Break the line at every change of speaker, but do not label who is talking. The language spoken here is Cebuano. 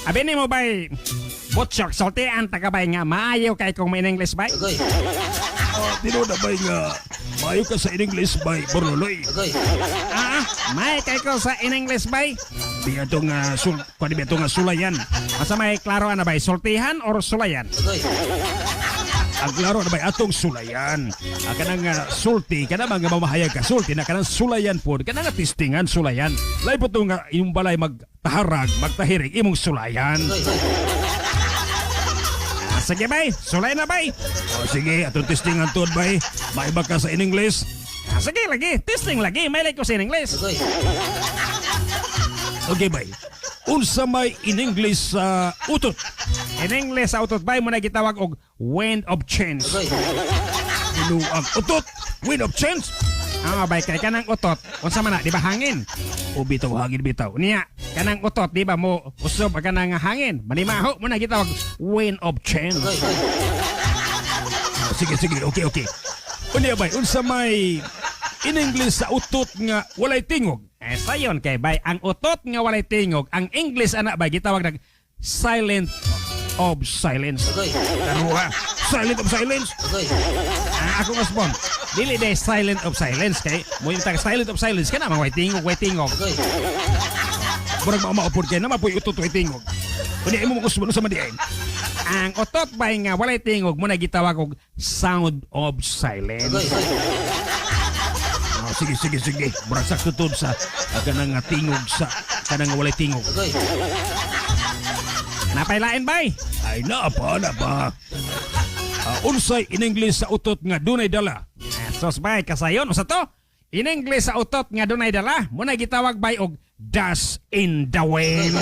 Abi ni mo bay, Butchok, sultian ta ka bay nga maayo kay kung may English bay.
Tinuod na bay nga maayo ka sa in English bay, Borloloy?
Ah, may kay ko sa in English bay.
Di ato nga sul kuan di ato nga sulayan.
Asa may klaro ana bay, sultihan or sulayan?
Ang klaro na bay atong sulayan. Ang kanang sulti kana mga mamahayag ka sulti na kanang sulayan pod kanang nga testingan sulayan. Lain po to nga imong balay magtaharag, magtahirig imong sulayan.
Ah, sige bay, sulay na bay.
O sige, atong testingan tuod bay. Maiba ka sa in English.
Ah, sige lagi, testing lagi, may like ko sa in English.
Okay bay. Unsa may in English sa utot?
In English sa utot bay mo na gitawag og wind of change.
Ang utot, wind of change.
Ah, bay kay kanang utot, unsa man na, di ba hangin?
O bitaw hangin bitaw.
Niya, kanang utot, di ba mo usob ang kanang hangin? Manimaho mo na gitawag wind of change.
Oh, sige sige, okay okay. Unya bay, unsa may in English sa utot nga walay tingog?
Eh, sayon kay bay, ang utot nga walay tingog, ang English ana bay gitawag nag silent of silence.
Karuha, silent of silence.
Ah, ako respond. Dili day silent of silence kay mo yung tag silent of silence kana mga way tingog, way tingog.
Murag mao kay na mapoy utot way tingog. Unya imo mo kusmo sa man di ay?
Ang utot bay nga walay tingog mo na gitawag og sound of silence.
Oh, sige sige sige. Murag sakto tud sa kanang nga tingog sa kanang nga walay tingog.
Napailain bay.
Ay naa pa, naa pa. Unsay in English sa utot nga dunay dala?
Ah, sos bay kasayon usa to? In English sa utot nga dunay dala, mo na gitawag bay og dust in the wind.